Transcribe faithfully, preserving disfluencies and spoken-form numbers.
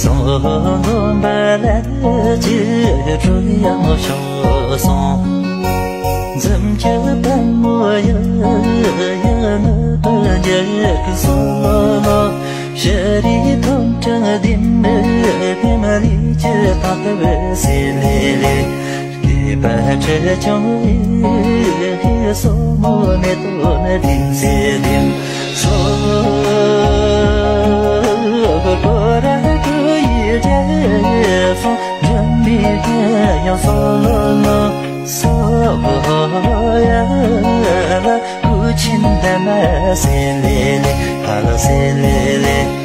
སོ་ལོ་པ་ལ་ཅི་གྲུ་ཡང་ཤོག་སོང་། འཛུམ་གྱི་པད་མོ་ཡ་ཡ་ནུ་པ་འཇག་གི་སོ་ལོ་ལོ། ཤ་རི་ཐོམ་ཁྲ་དིམ་མེ་ཕེ་མ་རི་ཅི་ཐག་པའི་སེ་ལེ་ལེ། སྐྱེས་པ་ཁྲི་ཆུང་ཡི་སོ་མོ་མེ་ཏོག་ནི་ལྡིང་སེ་ལྡིང་། སོ་གོ་ར་ཀུ་ཡི་རྒྱལ་སོང་། འཇམ་མི་རྒྱལ་ཡང་སོ་ལོ་ལོ། སོ་གོ་ཡ་ལ་ཀུ་ཆིན་ད་མ་སེ་ལེ་ལེ། ཧ་ལ་སེ་ལེ་ལེ།